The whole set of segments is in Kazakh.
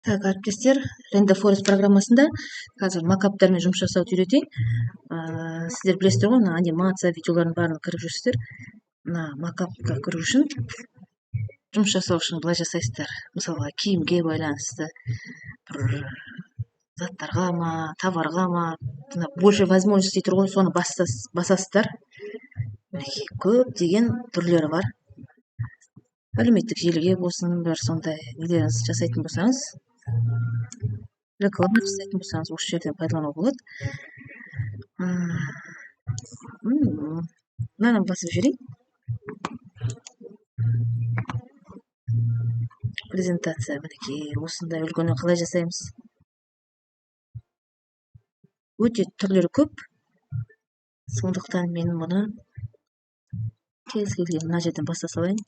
Так, әріптестер, Renderforest программасында қазір макаптармен жұмыс жасауды үйретейін. Сіздер білесіздер ғой, мына анимация видеолардың барлығын кіріп жүрсіздер. Мына макапқа кіру үшін, жұмыс жасау үшін былай жасайсыздар. Мысалға, киімге байланысты бір заттарға ма, товарға ма, мына больше возможностей тұр ғой, соны басасыздар. Мінекей, көптеген түрлері бар. Әлеуметтік желіге болсын, бір сондай нелеріңіз жасайтын болсаңыз, реклама жасайтын болсаңыз, осы жерден пайдалануға болады. Мынаны басып жіберейін. Презентация, мінекей, осындай үлгіні қалай жасаймыз? Өте түрлері көп. Сондықтан мен мұны кез келген мына жерден баса салайын.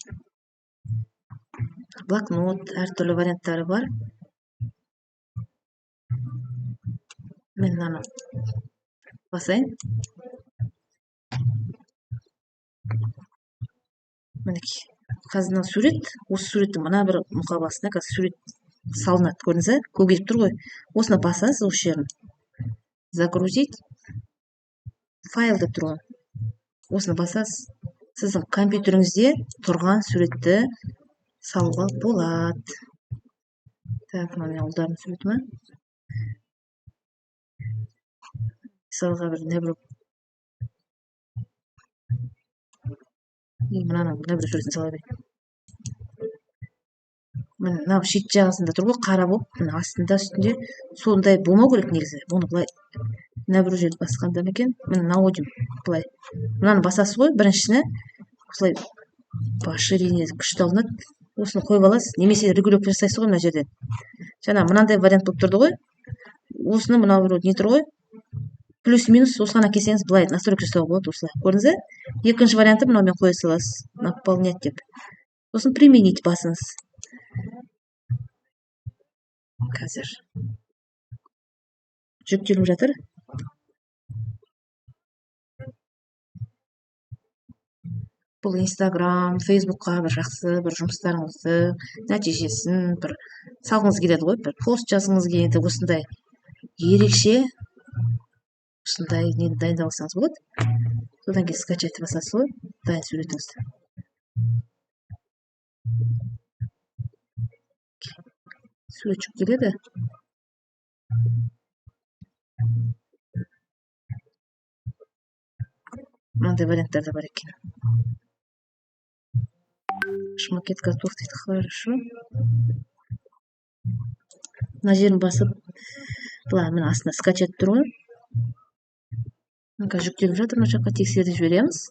Блокнот, әртүрлі варианттары бар. Мен мынаны басайын. Мінекей, қазір мына сурет, осы суреттің мына бір мұқабасына қазір сурет салынады, көрдіңіз бе? Көгеріп тұр ғой. Осыны басасыз, осы жерін. Загрузить файл деп тұр ғой. Осыны басасыз. Сіздің компьютеріңізде тұрған суретті салуға болады. Так, мына менің ұлдарымның суреті ма? Мысалға бір не бір мынаның мына бір суретін сала берейін. Міне, мынау шет жағасында тұр ғой, қара болып, міне астында, үстінде сондай болмау керек негізі. Бұны былай мына бір жерді басқанда ма екен? Міне, мынау деймін, былай. Мынаны басасыз ғой, біріншісіне осылай по ширине күшті алынады. Осыны қойып аласыз, немесе регулировка жасайсыз ғой мына жерден. Жаңа мынандай вариант болып тұрды ғой. Осыны мынау біреу не тұр ғой? Плюс-минус осыған әкелсеңіз былай настройка жасауға болады осылай. Көрдіңіз бе? Екінші варианты мынаумен қоя саласыз. Наполнять деп. Сосын применить басыңыз. Қазір жүктеліп жатыр. Бұл Инстаграм, Фейсбукқа бір жақсы бір жұмыстарыңызды, нәтижесін бір салғыңыз келеді ғой, бір пост жазғыңыз келеді, осындай ерекше осындай нені дайындап алсаңыз болады. Содан кейін скачать басасыз ғой, дайын суретіңізді. Сурет жүктеледі. Мынандай варианттар да бар екен. Макет готов дейді, хорошо. Мына жерін басып, былай мына астына скачать тұр ғой. Мына жүктеліп жатыр, мына жаққа тексеріп жібереміз.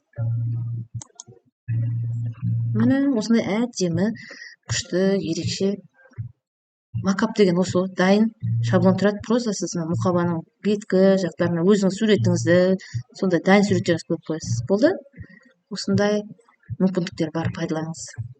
Міне осындай әдемі, күшті, ерекше макап деген осы ғой, дайын шаблон тұрады. Просто сіз мына мұқабаның беткі жақтарына өзіңіз суретіңізді, сондай дайын суреттеріңізді қойып қоясыз. Болды. Осындай мүмкіндіктер бар, пайдаланыңыз.